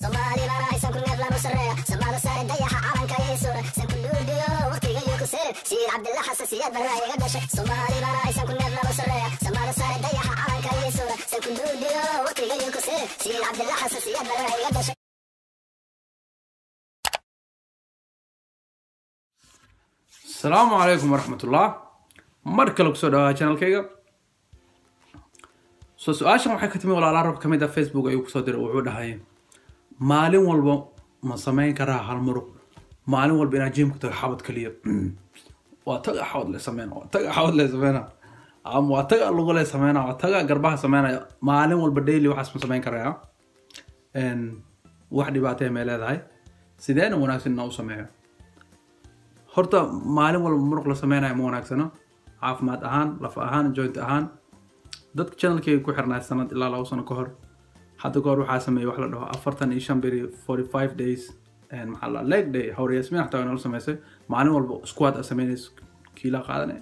Soomaali baan haysan ku neef lanu sarreeya, samada sare dayaxa calanka ii suura, sanku duudiyo waqtiga iyo ku seerin, Sayid Cabdilla Xasan Siyaad Barraa iga dhashay. Soomaali baan haysan ku neef lanu sarreeya, samada sare dayaxa calanka ii suura, sanku duudiyo waqtiga iyo ku seerin, Sayid Cabdilla Xasan Siyaad Barraa iga dhashay. Asalaamu calaykum waraxmatullah. Mar kale kusoo dhawaada channelkayga. So su-aashan waxay ka timi walaala rab ka mid ah, Facebook ayuu kusoo diray. Wuxuu dhahay: maalin walba ma samayn karaa hal muruq? Maalin walba inaa gymka tago xabad kaliya, waa taga xabad le sameyna, waa taga xabad le sameyna, ama waa taga lugo le sameyna, waa taga garbaha sameynaya, maalin walba daily waxaas ma samayn karaya? Wax dhibaataya may leedahay? Sideena wanaagsan inaa u sameeyo? Horta maalin walba muruq la sameynayo ma wanaagsano, caafimaad ahaan, laf ahaan, joint ahaan. Dadka channelkayga ku xirnaa sanad ilaa 2 sano ka hor, hadda ka hor waxaa sameeyey wax la dhaho 45 beri, 45 days, maxaa la leg day. Hawr Yasmiin xataa way noola sameysay. Maalin walba squat aa sameynaysa, kiila qaadanay.